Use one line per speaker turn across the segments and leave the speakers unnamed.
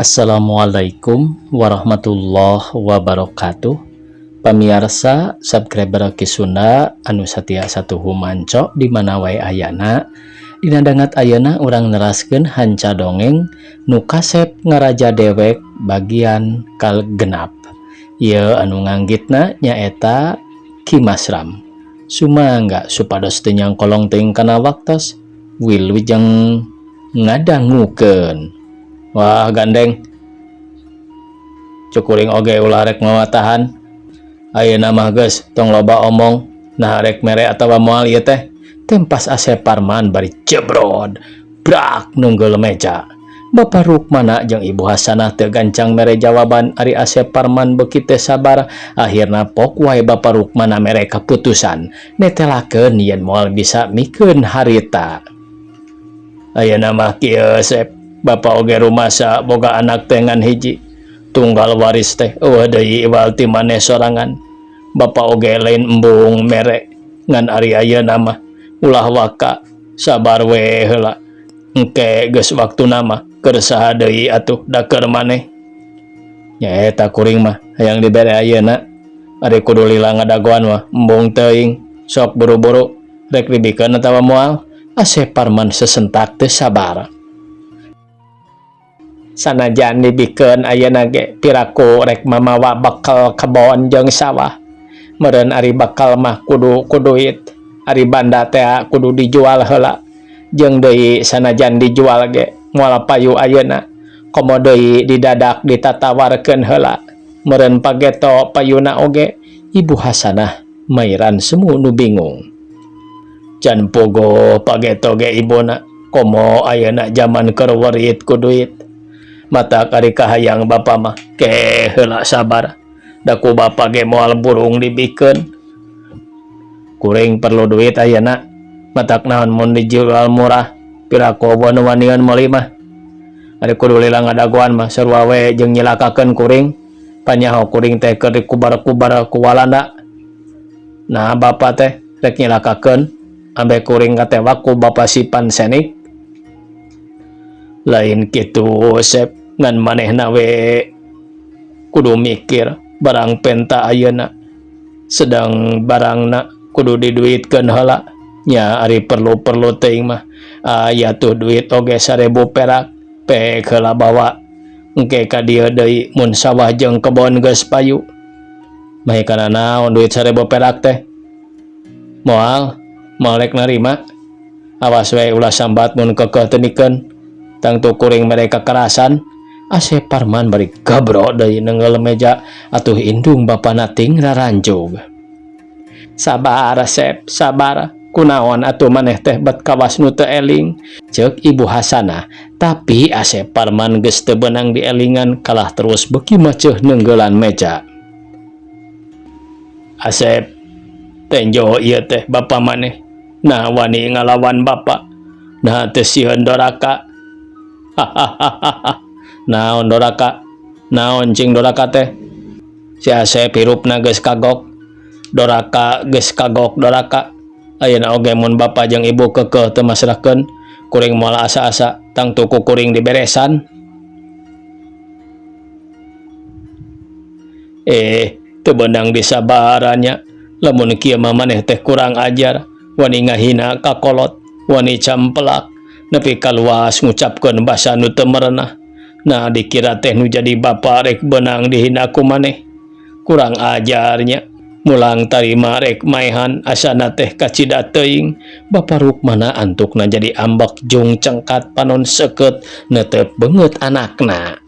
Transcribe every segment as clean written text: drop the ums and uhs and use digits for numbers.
Assalamualaikum warahmatullahi wabarakatuh. Pamiarsa subscriber Ki Sunda anu satia satuhu manco di mana wae ayana. Dina dangat ayeuna urang neraskeun hanca dongeng nu kasep ngaraja dewek bagian kagenap. Ieu anu nganggitna nyaeta Ki Masram. Sumangga supados teu nyangkolong teuing kana waktos wilujeng ngadangukeun. Wah, gandeng cukuring oge ulah rek mawatahan ayeuna mah, geus tong loba omong. Nah, rek mere atawa moal ieu teh? Tempas Asep Parman bari jebrod brak nunggel meja. Bapak Rukmana jeung Ibu Hasanah teu gancang mere jawaban, ari Asep Parman beuki teu sabar. Akhirna pok wae Bapak Rukmana mere kaputusan, netelakeun yen moal bisa mikeun harita. Ayeuna mah kieu, Sep. Bapak oge rumasa boga anak teh ngan hiji tunggal, waris teh euweuh deui iwal ti maneh sorangan. Bapak oge lain embung mere, ngan ari ayeuna mah ulah waka, sabar we heula, engke geus waktuna mah keur saha deui atuh, da keur maneh. Nyaeta kuring mah hayang dibere ayeuna, ari kudu lila ngadagoan mah embung teuing. Sok buru-buru, rek dibikeun atawa moal? Asep Parman sesentak teu sabar. Sanajan dibikeun ayeuna ge, piraku rek mamawa bekel kebon jeung sawah meureun? Ari bekel mah kudu ku duit, ari banda teh kudu dijual heula. Jeung deui sanajan dijual ge moal payu ayeuna, komo deui didadak ditatawarkeun heula meureun pageto payuna oge. Ibu Hasanah mairan semu nu bingung. Can pogo pageto ge ibuna, komo ayeuna jaman keur werit ku duit. Matak ari kahayang bapa mah ke heula sabar, da ku bapa ge moal burung dibikeun. Kuring perlu duit ayeuna, matak naon mun dijual murah, piraku nu wanian meuli mah? Ari kudu lila ngadagoan mah sarua we jeung nyilakakeun kuring. Panyaho kuring teh keur dikubar-kubar ku Walanda. Nah, bapa teh rek nyilakakeun ambe kuring katewak ku Bapa Sipan Senik? Lain kitu, Sep, ngan manehna we kudu mikir. Barang penta ayeuna, sedang barangna kudu diduitkeun heula nya. Ari perlu-perlu teuing mah aya tuh duit oge 1000 perak, pek heula bawa, engke ka dieu deui mun sawah jeung kebon geus payu. Mah kana naon duit 1000 perak teh? Moal moal rek narima. Awas we, ulah sambat mun kekeh teu mikeun, tangtu kuring mere kekerasan. Asep Parman bari gabro deui nenggel meja, atuh indung bapana ting raranjug. Sabar, Sep, sabar. Kunaon atuh maneh teh bet kawas nu teu eling? Ceuk Ibu Hasanah, tapi Asep Parman geus teu beunang dielingan, kalah terus beuki maceuh nenggelan meja. Asep, tenjo ieu teh bapa maneh. Nah, wani ngalawan bapa? Nah, teu sieun doraka? Hahaha, naon doraka? Naon cing doraka teh? Si Asep hirupna geus kagok doraka, geus kagok doraka. Ayeuna oge mun bapa jeung ibu kekeh teu masrahkeun, kuring moal asa-asa, tangtu ku kuring diberesan. Eh, teu beunang disabarannya. Lamun kieu mah maneh teh kurang ajar, wani ngahina ka kolot, wani campelak nepi ka luas ngucapkeun basa nu teu merenah. Nah, dikira teh nu jadi bapa rek beunang dihina ku maneh? Kurang ajarnya. Mulang tarima rek maehan, asana teh kacida teuing. Bapa Rukmana antukna jadi ambek jung cengkat, panon seukeut neuteup beungeut anakna.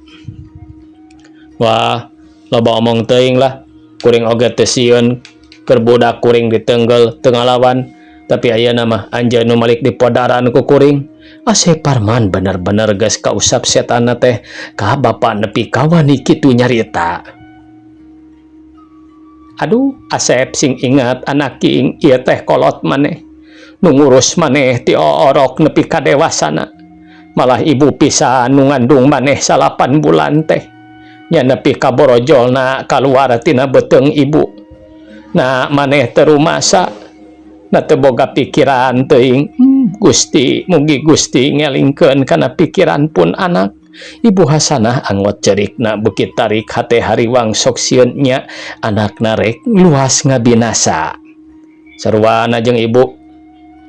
Wah, loba omong teuing lah. Kuring oge teu sieun keur budak kuring ditenggel teu ngalawan, tapi ayeuna mah anjeun nu malik dipodaran ku kuring. Asep Parman bener-bener geus kausap setanna teh ka bapa nepi ka wani kitu nyarita. Aduh, Asep, sing ingat anak king, ieu teh kolot maneh nu ngurus maneh ti orok nepi ka dewasana, malah ibu pisan nu ngandung maneh 9 bulan teh nya nepi ka borojolna kaluar tina beuteung ibu. Nah, maneh teu rumasa na teu boga pikiran teuing. Gusti, mugi Gusti ngelingkeun kana pikiran pun anak. Ibu Hasanah angot cerikna beuki tarik hate hariwang sok sieun nya anakna rek luas ngabinasa. Sarwana jeung ibu.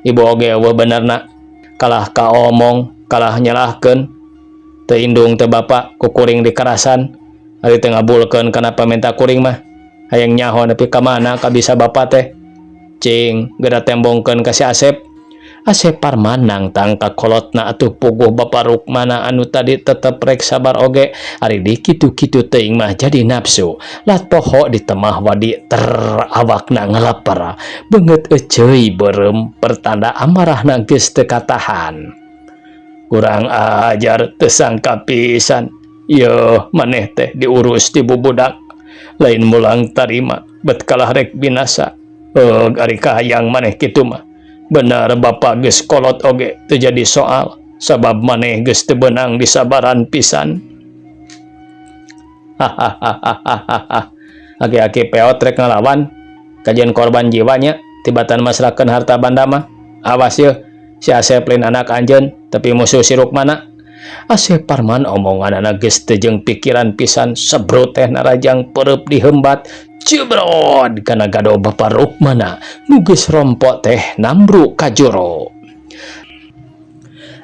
Ibu oge euweuh benerna. Kalah kaomong, kalah nyalahkeun. Teu indung teu bapa ku kuring dikarasan. Ari teu ngabulkeun kana pamenta kuring mah. Hayang nyaho nepi ka mana kabisa bapa teh. Cing, geura tembongkeun ka si Asep. Asep Parman nangtang ka kolotna atuh puguh Bapa Rukmana anu tadi tetep rek sabar oge ari di kitu-kitu teuing mah jadi nafsu lat poho di temah wadi ter awakna ngaleper beungeut eceuy beureum pertanda amarahna geus teu katahan. Kurang ajar teu sangka pisan yeuh maneh teh diurus ti bubudak lain mulang tarima bet kalah rek binasa heug ari kahayang maneh kitu mah. Bener bapa geus kolot oge teu jadi soal sabab maneh geus teu beunang disabaran pisan. Hahaha aki-aki peot rek ngalawan kajian korban jiwanya tibatan masrahkeun harta banda mah. Awas yeuh si Asep lain anak anjeun tapi musuh si Rukmana. Asep Parman omonganana geus teu jeung pikiran pisan sebrut teh narajang peureub dihembat jebrod kana gado Bapa Rukmana nu geus rompok teh nambru ka jero.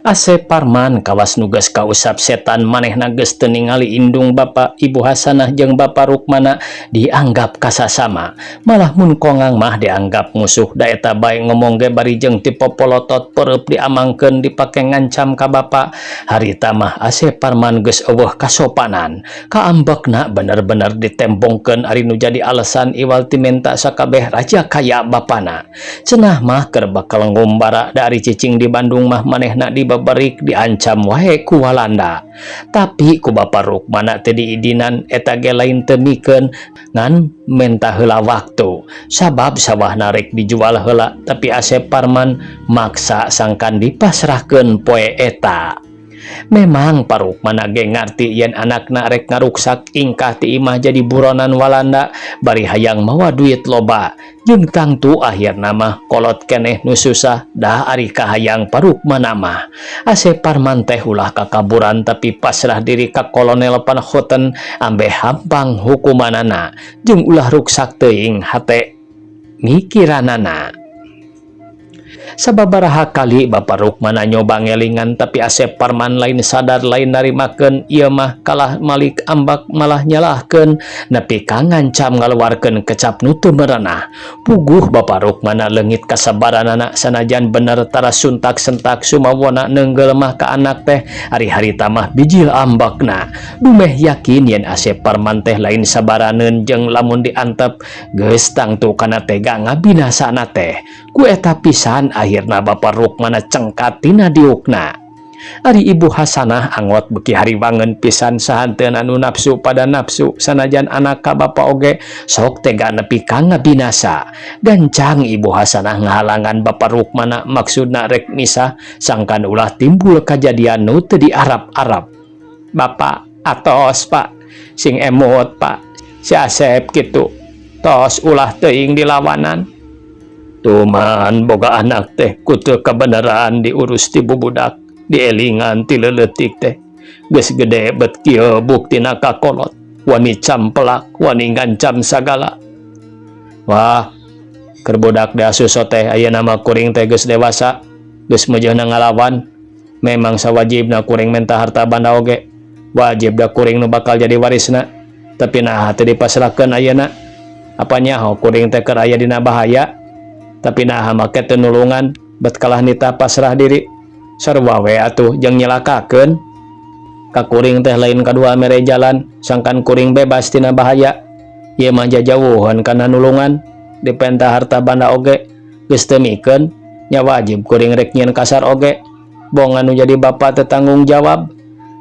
Asep Parman kawas nu geus kausap setan manehna geus teu ningali indung bapa Ibu Hasanah jeung Bapa Rukmana dianggap kasasama malah mun kongang mah dianggap musuh da eta bae ngomong ge bari jeung ti popolotot peureub diamangkeun dipake ngancam ka bapa. Harita mah Asep Parman geus euweuh kasopanan kaambekna bener-bener ditembongkeun ari nu jadi alasan iwal ti menta sakabeh raja kaya bapana cenah mah keur bakal ngumbara da ari cicing di Bandung mah manehna dibeberik diancam wae ku Walanda tapi ku Bapa Rukmana teu diidinan eta ge lain teu mikeun ngan menta heula waktu sabab sawahna rek dijual heula tapi Asep Parman maksa sangkan dipasrahkeun poe eta. Memang Parukmana ge ngarti yen anakna rek ngaruksak ingkah ti imah jadi buronan Walanda bari hayang mawa duit loba jeung tangtu akhirna mah kolot keneh nu susah dah ari kahayang Parukmana mah. Asep Parman teh ulah kakaburan tapi pasrah diri ka Kolonel Van Houten ambeh hampang hukumanana jeung ulah ruksak teuing hate mikiranana. Sababaraha kali Bapa Rukmana nyoba ngelingan tapi Asep Parman lain sadar lain narimakeun ieu mah kalah malik ambak malah nyalahkeun nepi ka ngancam ngaluarkeun kecap nu teu merenah. Puguh Bapa Rukmana leungit kasabaranana sanajan bener tara suntak-sentak sumawona neunggeul mah ka anak teh ari harita mah bijil ambakna. Dumeh yakin yen Asep Parman teh lain sabaraneun jeung lamun diantep geus tangtu kana tega ngabinasana teh. Ku eta pisan akhirna Bapa Rukmana cengkat tina diukna. Ari Ibu Hasanah angot beuki hariwangeun pisan sahanteun anu nafsu pada nafsu sanajan anak ka bapa oge sok tega nepi ka ngabinasa. Gancang Ibu Hasanah ngahalangan Bapa Rukmana maksudna rek misah sangkan ulah timbul kajadian nu teu diarap-arap. Bapak atos pak sing emut pak si Asep kitu tos ulah teuing dilawanan. Tuman boga anak teh ku teu kabeneran diurus ti bubudak dielingan ti leuletik teh geus gede bet kieu buktina kakolot wani campelak wani ngancam sagala. Wah keur budak diasuso teh ayeuna mah kuring teh geus dewasa geus meujeuhna ngalawan memang sawajibna kuring menta harta banda oge wajib da kuring nu bakal jadi warisna tapi naha teu dipasrahkeun ayeuna apa nyaho kuring teh keur aya dina bahaya tapi naha make teu nulungan bet kalah nita pasrah diri sarua we atuh jeung nyelakakeun ka kuring teh lain kadua mere jalan sangkan kuring bebas tina bahaya ieu mah jajauhan kana nulungan dipenta harta banda oge geus teu mikeun nya wajib kuring rek nyieun kasar oge bong anu jadi bapa teu tanggung jawab.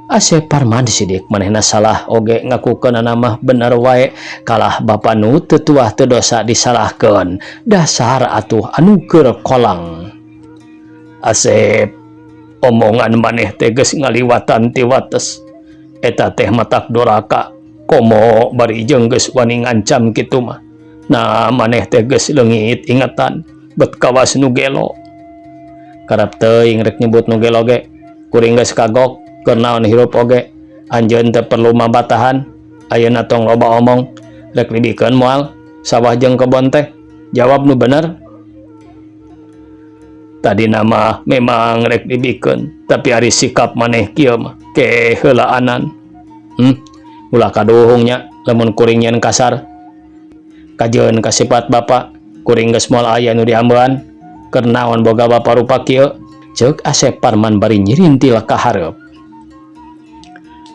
Asep Parman sidik manehna salah oge ngakukeunana mah bener wae kalah bapa nu teu tuah teu dosa disalahkeun dasar atuh anu keur kolang. Asep omongan maneh teh geus ngaliwatan ti wates eta teh matak doraka komo bari jeung geus wani ngancam kitu mah nah maneh teh geus leungit ingatan bet kawas nu gelo karep teuing rek nyebut nu gelo ge kuring geus kagok keur naon hirup oge Anjeun teu perlu mabatahan. Ayeuna tong loba omong, rek dibikeun moal sawah jeung kebon teh? Jawab nu bener. Tadina mah memang rek dibikeun, tapi ari sikap maneh kieu mah ke heulaanan. Ulah kaduhung nya lamun kuring nyeun kasar. Kajeun ka sifat bapa, kuring geus moal aya nu diambean. Keur naon boga bapa rupa kieu? Ceuk Asep Parman bari nyirintil ka hareup.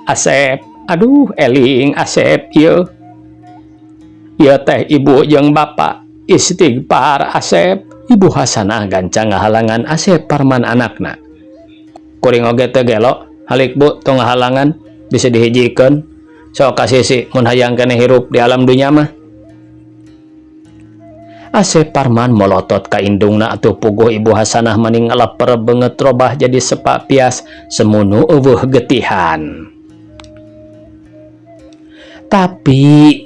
Asep, aduh, eling Asep ieu. Ieu teh ibu jeung bapa. Istighfar, Asep. Ibu Hasanah gancang ngahalangan Asep Parman anakna. Kuring oge teu gelo, halik Bu, tong ngahalangan, bisa dihijikeun. Sok kasisi mun hayang keneh hirup di alam dunya mah. Asep Parman molotot ka indungna, atuh puguh Ibu Hasanah maning ngaleper beungeut robah jadi sepak pias semunu euweuh getihan. Tapi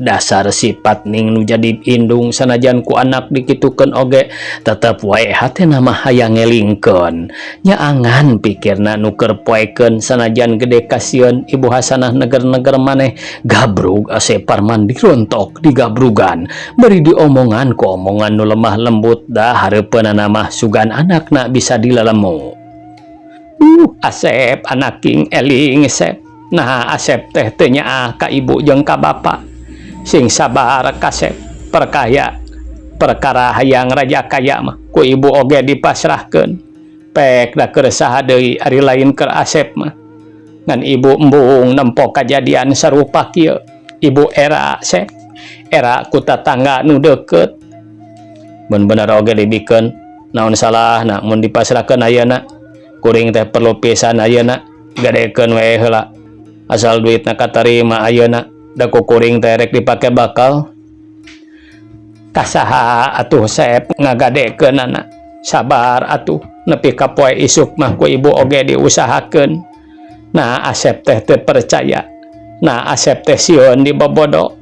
dasar sifat ning nu jadi indung, sanajan ku anak dikitukeun oge tetep wae hatena mah hayang ngelingkeun. Nyaangan pikirna nu keur poekeun, sanajan gede kasieun Ibu Hasanah neger-neger maneh, gabrug Asep Parman dirontok, digabrugan bari diomongan ku omongan nu lemah lembut, dah hareupeunana mah sugan anakna bisa dilalemu. Asep anak king, eling Sep. Nah, Asep teh teu nyaah ka ibu jeung ka bapa. Sing sabar kasep, perkaya perkara hayang raja kaya mah ku ibu oge dipasrahkeun. Pek da keur saha deui ari lain keur Asep mah? Ngan ibu embung nempo kajadian sarupa kieu. Ibu era, Sep, era ku tatangga nu deukeut. Mun bener oge dibikeun, naon salahna mun dipasrahkeun ayeuna? Kuring teh perlu pisan ayeuna, gadekeun we heula. Asal duitna katarima ayeuna, da ku kuring teh rek dipake bakal. Kasaha atuh, Sep, ngagadekeunana? Sabar atuh, nepi ka poe isuk mah ku ibu oge diusahakeun. Nah, Asep teh teu percaya. Nah, Asep teh sieun dibobodo.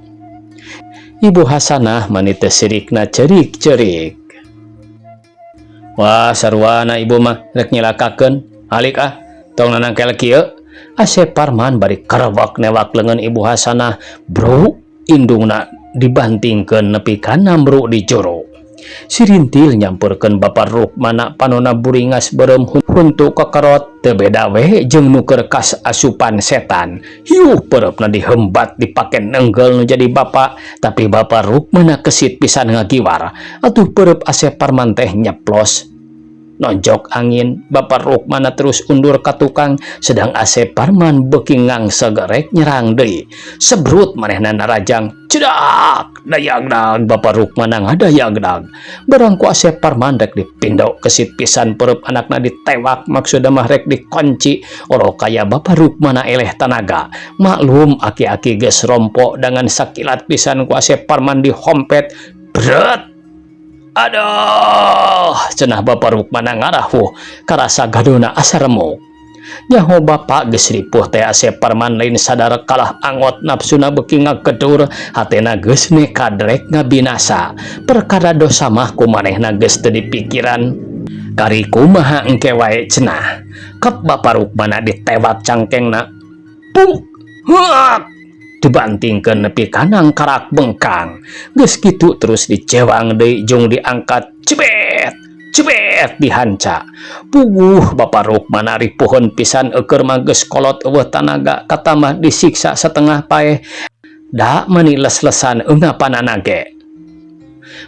Ibu Hasanah mani teu sirikna ceurik-ceurik. Wah, sarwana ibu mah rek nyilakakeun. Alik ah, tong nanangkel kieu. Asep Parman bari karewak newak leungeun Ibu Hasanah, bro, indungna dibantingkeun nepi ka nambru di jero. Sirintil nyamperkeun Bapa Rukmana, panona buringas beureum, huntu kekerot, teu beda we jeung nu keur kas asupan setan. Hiuh, peureupna dihembat, dipake nenggel nu jadi bapa, tapi Bapa Rukmana kesit pisan ngagiwar. Atuh peureub Asep Parman teh nyeplos nonjok angin. Bapak Rukmana terus undur ka tukang, sedang Asep Parman beuki ngangseg rek nyerang deui. Sebrut manehna narajang, cedak dayagdag. Bapak Rukmana ngadayagdag barang ku Asep Parman rek dipindok. Kesit pisan peureub anakna ditewak, maksudna mah rek dikunci oro kaya Bapak Rukmana eleh tanaga, maklum aki-aki geus rompo. Dengan sakilat pisan ku Asep Parman dihompet, bret. "Aduh," cenah Bapak Rukmana ngarahuh, karasa gadona asa remuk. Nyaho bapak geus ripuh teh Asep Parman lain sadar kalah angot, nafsuna beuki ngagedur, hatena geus nekad rek ngabinasa. Perkara dosa mah ku manehna geus teu dipikiran. Kari kumaha engke wae cenah. Kep Bapak Rukmana ditewak cangkengna. Puk! Huak! Dibantingkeun nepi ka nangkarak bengkang. Geus kitu terus dicewang deui jeung diangkat, cebet cebet dihanca. Puguh Bapak Rukmana ripuheun pisan, eueur mah geus kolot, euweuh tanaga, katambah disiksa setengah paeh, da mani les-lesan eungapanana ge.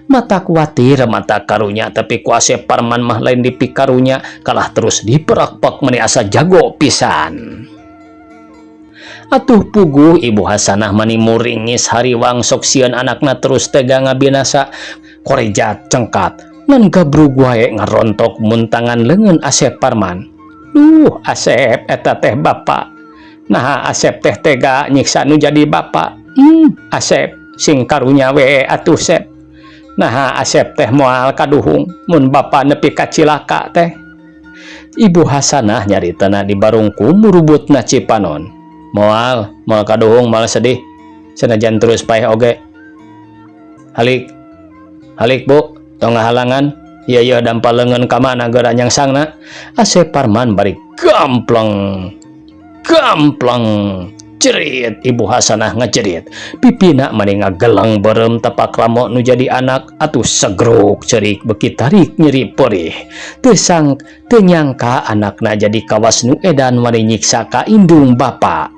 Mata kuatir mata karunya, tapi ku Asep Parman mah lain dipikarunya, kalah terus diperakpak, meni asa jago pisan. Atuh puguh Ibu Hasanah mani muringis hariwang, sok sieun anakna terus tega ngabinasa. Korejat cengkat ngan gabrug wae ngarontok muntangan leungeun Asep Parman. "Duh Asep, eta teh bapa. Nah, Asep teh tega nyiksa nu jadi bapa? Asep sing karunya we atuh, Sep. Nah, Asep teh moal kaduhung mun bapa nepi ka cilaka teh." Ibu Hasanah nyaritana di barungku murubutna cipanon. Moal, moal kaduhung, moal sedih sanajan terus paeh oge. Halik, halik Bu, tong ngahalangan. Iya iya, dampal leungeun ka mana geura nyangsangna? Asep Parman bari gampleng. Gamplang jerit Ibu Hasanah ngajerit. Pipina mani ngageleng beureum tapak ramo nu jadi anak atuh segruk cerik beki tarik nyeri perih. Teu sang teu nyangka anakna jadi kawas nu edan wani nyiksa ka indung bapa.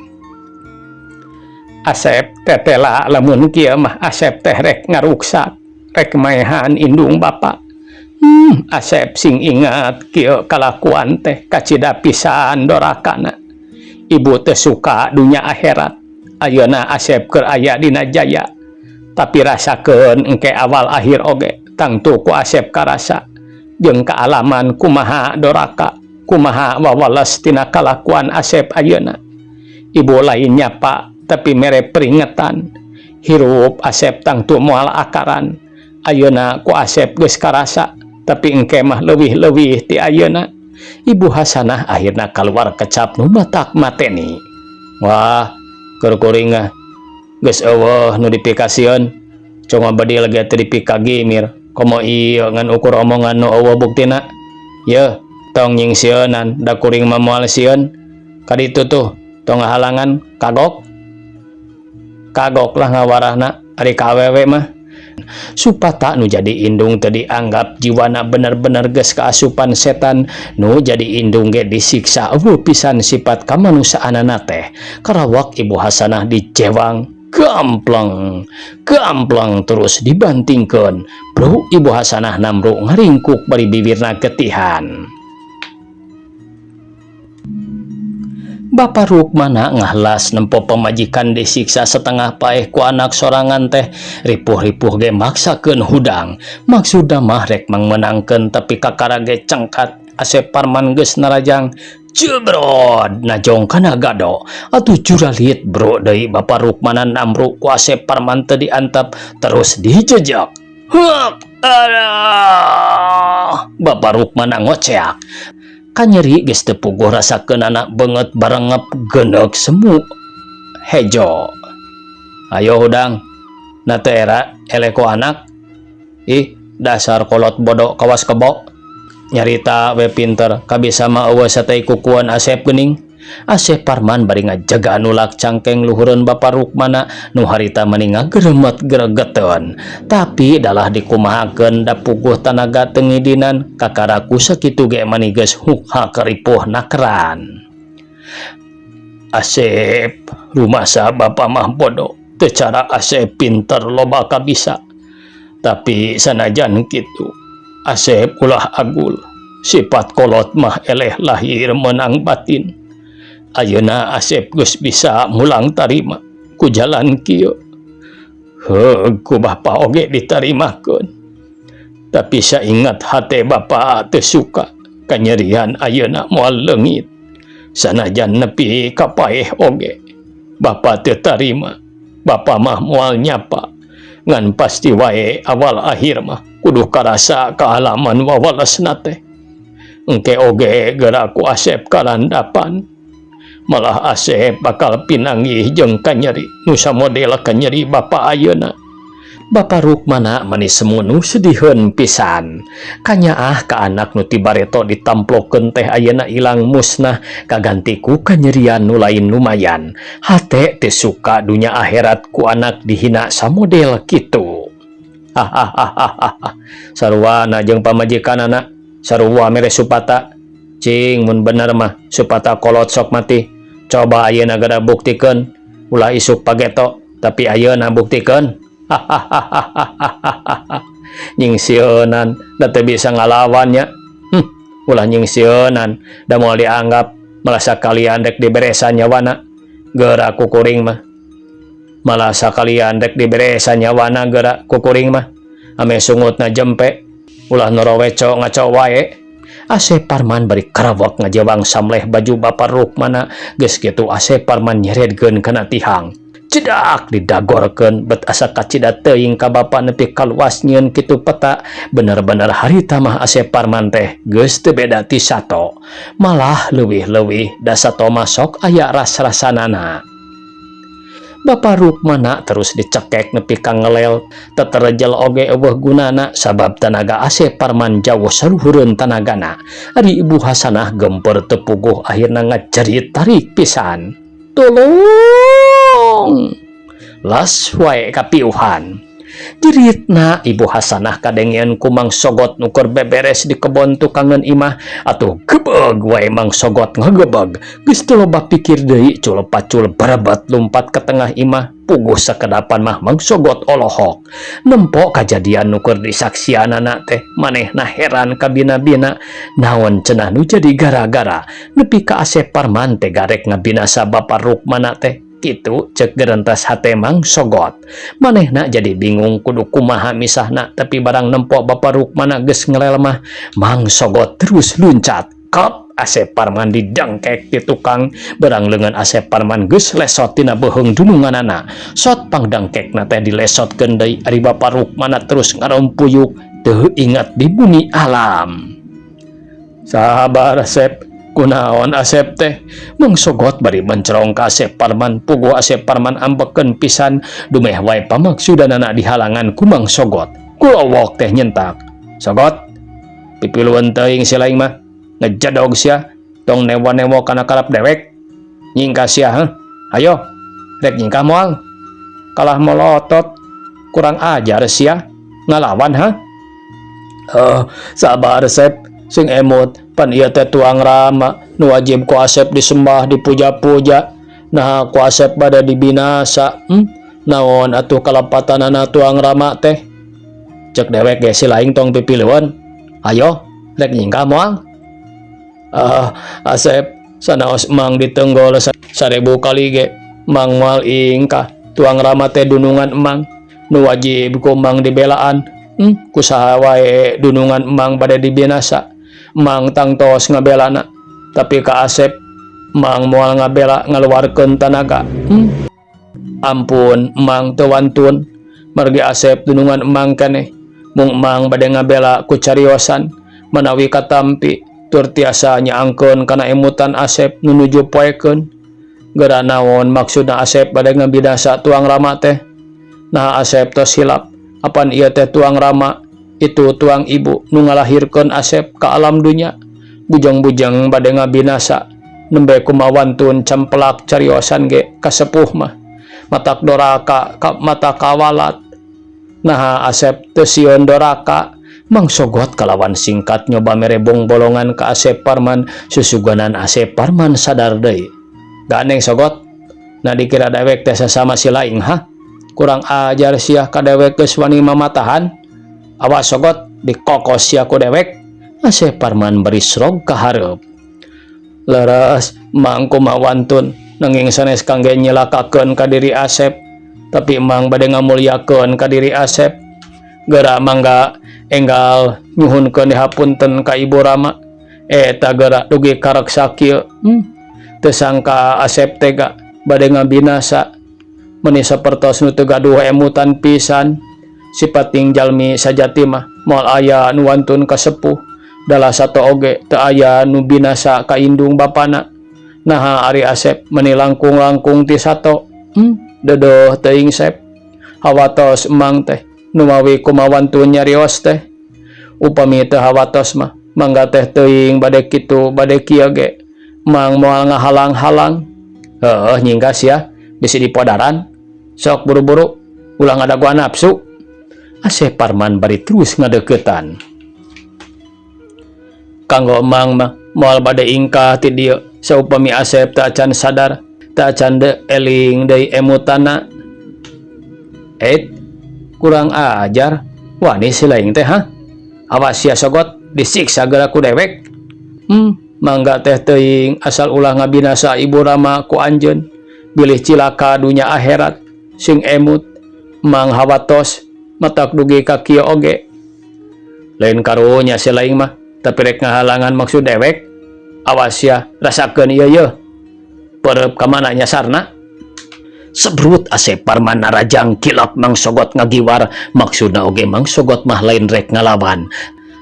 Asep tetela lamun kieu mah Asep teh rek ngaruksak rek maehan indung bapa. Asep sing ingat kieu kalakuan teh kacida pisan dorakana. Ibu teh suka dunya akhirat. Ayeuna Asep keur aya dina jaya. Tapi rasakeun engke awal akhir oge tangtu ku Asep karasa jeung kaalaman kumaha doraka kumaha wawalas tina kalakuan Asep ayeuna. Ibu lain nyapa tapi mere peringatan. Hirup Asep tangtu moal akaran. Ayeuna ku Asep geus karasa tapi engke mah leuwih-leuwih ti ayeuna. Ibu Hasanah akhirna kaluar kecap nu matak mateni. Wah, keur kuring ah geus euweuh nu dipikasieun. Cuma bedil ge teu dipikagimir. Komo ieu ngan ukur omongan nu euweuh buktina. Yeuh, tong nyingsieunan da kuring mah moal sieun. Ka ditu tuh tong ngahalangan kagok. Kagok lah ngawarahna ari ka awewe mah. Supata nu jadi indung teu dianggap jiwana bener-bener geus kaasupan setan nu jadi indung ge disiksa euweuh pisan sifat kamanusiaanana teh. Karawak Ibu Hasanah dijewang gamplang gamplang terus dibantingkeun. Bro Ibu Hasanah namru ngaringkuk bari bibirna getihan. Bapak Rukmana ngahlas nempo pamajikan disiksa setengah paeh ku anak sorangan teh ripuh-ripuh ge maksakeun hudang. Maksudna mah rek mangmeunangkeun tapi kakara ge cengkat. Asep Parman geus narajang jebrod najong kana gado atuh juralit bro deui Bapak Rukmana namru ku Asep Parman teu diantep terus dijejak. Hup, aduh. Bapak Rukmana ngoceak. Kanyeri geus teu puguh rasakeun anak beungeut barengep geuneuk semu hejo. Ayo hudang, na teu era eleh ku anak. Ih, dasar kolot bodoh kawas kebo. Nyarita we pinter, kabisa mah euweuh satei kukuan Asep geuning. Asep Parman bari ngajaga nulak cangkeng luhureun Bapa Rukmana nu harita mani ngageremet gregeteun. Tapi dalah dikumahakeun da puguh tanaga teu ngidinan kakara ku sakitu ge mani geus hukha karipuh nakeran. Asep rumasa bapa mah bodoh, teu cara Asep pinter loba kabisa. Tapi sanajan kitu, Asep ulah agul, sifat kolot mah eleh lahir menang batin. Ayeuna Asep geus bisa mulang tarima ku jalan kieu. Heug ku bapa oge ditarimakeun. Tapi saingat hate bapa teu suka kanyerian ayeuna moal leungit. Sanajan nepi ka paeh oge bapa teu tarima. Bapa mah moal nyapa. Ngan pasti wae awal akhir mah kudu karasa kaalaman wawalesna teh. Engke oge geura ku Asep karandapan. Malah Asep bakal pinanggih jeung kanyeri nu samodel kanyeri bapa ayeuna. Bapa Rukmana mani semu sediheun pisan. Kanyaah ka anak nu ti bareto ditamplokeun teh ayeuna ilang musnah kaganti ku kanyerian nu lain lumayan. Hate teu suka dunya akhirat ku anak dihina samodel kitu. Hahaha. Sarua jeung pamajikanana, sarua mere Supata. Cing mun bener mah Supata kolot sok mati. Coba ayeuna geura buktikeun ulah isuk pageto tapi ayeuna buktikeun. Hahaha. Nyingsieunan da teu bisa ngalawan nya. Ulah nyingsieunan da moal dianggap malah sakalian rek diberesan nyawana geura ku kuring mah. Malah sakalian rek diberesan nyawana geura ku kuring mah. Ame sungutna jempe ulah noroweco ngaco wae. Asep Parman bari karawak ngajewang samleh baju Bapa Rukmana geus kitu Asep Parman nyeredkeun kana tihang. Cedak didagorkeun bet asa kacida teuing ka bapa nepi kaluas nyieun kitu peta. Bener-bener harita mah Asep Parman teh geus teu beda ti sato. Malah leuwih-leuwih da sato mah sok aya ras-rasanana. Bapa Rukmana terus dicekek nepi ka ngelel, teterejel oge euweuh gunana sabab tanaga Asep Parman jauh saluhureun tanagana. Ari Ibu Hasanah gemper teu puguh, akhirna ngajerit tarik pisan. "Tolong!" Las wae kapiuhan. Jeritna Ibu Hasanah kadengean ku Mang Sogot nu keur beberes di kebon tukangeun imah. Atuh gebeg wae Mang Sogot ngagebeg. Geus teu loba pikir deui, cul pacul barebat lumpat ke tengah imah. Puguh sakedapan mah Mang Sogot olohok. Nempo kajadian nu keur disaksianana teh, manehna heran kabina-bina, naon cenah nu jadi gara-gara nepi ka Asep Parman teh garek ngabinasa Bapa Rukmana teh. Kitu cek gerentas hate Mang Sogot. Manehna jadi bingung kudu kumaha misahna, tapi barang nempo Bapa Rukmana geus ngelel mah Mang Sogot terus luncat. Kop Asep Parman didengkek di tukang, barang leungeun Asep Parman geus lesot tina beuheung dununganana. Sot pangdengkekna teh dilesotkeun deui. Ari Bapa Rukmana terus ngarompuyuk teu ingat di bumi alam. "Sabar, Asep. Kunaon Asep teh?" Mang Sogot bari mencerong ka Asep Parman. Puguh Asep Parman ambekeun pisan, dumeh wae pamaksudanana dihalangan ku Mang Sogot. Kulowok teh nyentak. "Sogot, pipilueun teuing si laing mah. Ngejedog sia, tong newa-newa kana karep dewek. Nyingkah sia, heuh? Ayo, rek nyingkah moal? Kalah molotot, kurang ajar sia, ngalawan ha?" "Eh, sabar, Sep, sing emut, pan ieu teh tuang Rama nu wajib ku Asep disembah, dipuja-puja. Nah, ku Asep bade dibinasa? Naon atuh kalepatanana tuang Rama teh? Cek dewek ge si laing tong pipilueun. Ayo, rek nyingkah moal?" "Ah, Asep, sanaos Mang ditenggol 1000 kali ge Mang moal ingkah. Tuang Rama teh dunungan Emang nu wajib ku Mang dibelaan. Kusaha wae dunungan Emang bade dibinasa, Mang tangtos ngabelana, tapi ka Asep Mang moal ngabela ngaluarkeun tanaga. Ampun Mang, teu wantun margi Asep dunungan Emang keneh. Mung Emang bade ngabela ku cariosan manawi katampi tur tiasa nyaangkeun kana emutan Asep nu nuju poekeun. Geura naon maksudna Asep bade ngabinasa tuang Rama teh? Nah, Asep tos hilap, apan ieu teh tuang Rama itu tuang ibu nu ngalahirkeun Asep ka alam dunya. Bujang-bujang bade ngabinasa, nembe kumawantun cempelak cariosan ge kasepuh mah matak doraka ka mata kawalat. Nah, Asep teu sieun doraka?" Mang Sogot kalawan singkat nyoba mere bong-bolongan ka Asep Parman. Susuganan Asep Parman sadar deui. "Gandeng, Sogot. Nah, dikira dewek teh sasama si laing, ha? Kurang ajar sia, ka dewek geus wani mamatahan. Awas, Sogot, dikokos sia ku dewek." Asep Parman bari srog ka hareup. "Leres, Mang, kumawantun nanging sanes kangge nyelakakeun ka diri Asep, tapi Mang bade ngamulyakeun ka diri Asep. Geura mangga enggal nyuhunkeun dihapunten ka Ibu Rama. Eta geura dugi kareksa kieu. Teu sangka Asep tega bade ngabinasa, meni sapertos nu teu gaduh emutan pisan. Sipating jalmi sajati mah moal aya nu wantun ka sepuh, dalah sato oge teu aya nu binasa ka indung bapana. Naha ari Asep meni langkung-langkung ti sato? Deudeuh teuing, Sep. Hawatos Emang teh numawi kumawantun nyarios teh. Upami teu hawatos mah mangga teh teuing bade kitu bade kieu ge Mang moal ngahalang-halang. Heuh, nyingkah sia, bisi dipodaran. Sok buru-buru, ulah ngadagoan nafsu." Asep Parman bari terus ngadeukeutan. "Kanggo Emang mah moal bade ingkah ti dieu saupami Asep teu acan sadar, teu acan de eling deui emutanna. Et, kurang ajar, wani si laing teh, ha? Awas sia, Sogot, disiksa geura ku dewek. Mangga teh teuing, asal ulah ngabinasa Ibu Rama ku anjeun, bilih cilaka dunya akhirat. Sing emut, Mang hawatos matak dugi ka kieu oge. Lain karunya si laing mah, tapi rek ngahalangan maksud dewek. Awas ya, rasakeun ieu yeuh. Perep ka mana nyasarna?" Sebrut Asep Parman narajang kilap. Mang Sogot ngagiwar. Maksudna oge Mang Sogot mah lain rek ngalawan.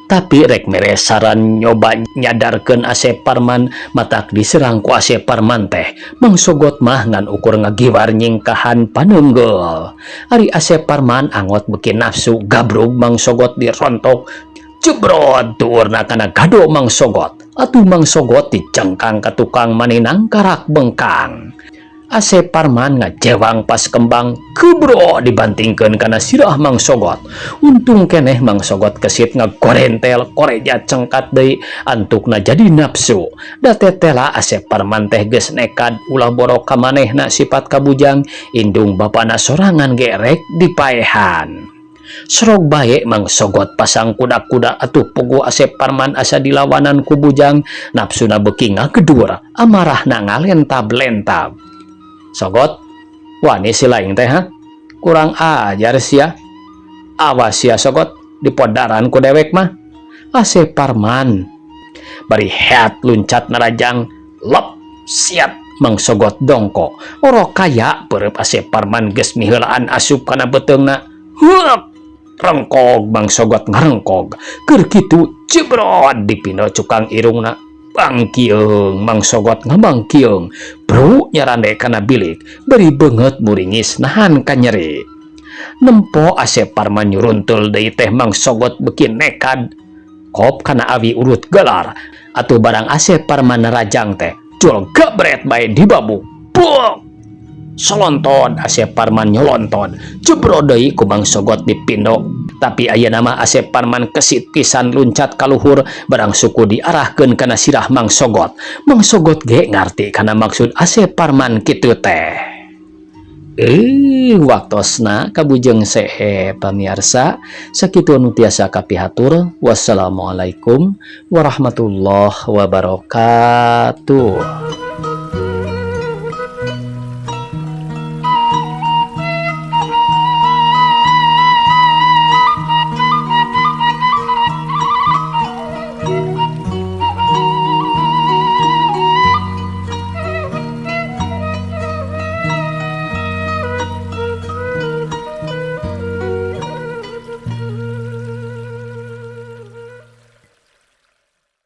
Tapi rek mere saran nyoba nyadarkeun Asep Parman, matak diserang ku Asep Parman teh. Mang Sogot mah ngan ukur ngagiwar nyingkahan paneunggeul. Ari Asep Parman angot beuki nafsu, gabrug Mang Sogot dirontok. Jebrot tuurna kana gado Mang Sogot. Atuh Mang Sogot dicengkang ka tukang maninang karak bengkang. Asep Parman ngajewang pas kembang, kebro dibantingkeun kana sirah Mang Sogot. Untung keneh Mang Sogot kesit ngagorentel, koreja cengkat deui, antukna jadi nafsu. Da tetela Asep Parman teh geus nekad ulah borok ka manehna sifat kabujang, indung bapana sorangan ge rek dipaehan. Serog bae Mang Sogot pasang kuda-kuda, atuh puguh Asep Parman asa dilawanan ku bujang, nafsuna beuki ngagedur, amarahna ngalentab-lentab. "Sogot, wani si laing teh, ha? Kurang ajar sia. Awas sia, Sogot, dipodaran ku dewek mah." Asep Parman bari heat luncat narajang, lep siap Mang Sogot dongko. Orok kaya peureub Asep Parman geus miheulaan asup kana beuteungna. Hup! Rengkog Mang Sogot ngarengkog. Keur kitu jebrot dipindo cukang irungna. Bangkieung Mang Sogot ngabangkieung. Bru nyarande kana bilik, bari beungeut muringis nahan kanyeri. Nempo Asep Parman nyuruntul deui teh Mang Sogot beuki nekad. Kop kana awi urut gelar. Atuh barang Asep Parman narajang teh, jol gabret bae dibabuk. Buk! Solonton Asep Parman nyolonton. Jebro deui ku Mang Sogot dipindo. Tapi ayeuna mah Asep Parman kesit pisan luncat kaluhur, barang suku diarahkeun kana sirah Mang Sogot. Mang Sogot ge ngarti kana maksud Asep Parman kitu teh. Waktosna kabujeng sehe, pamiarsa, sakitu anu tiasa kapihatur. Wassalamualaikum warahmatullahi wabarakatuh.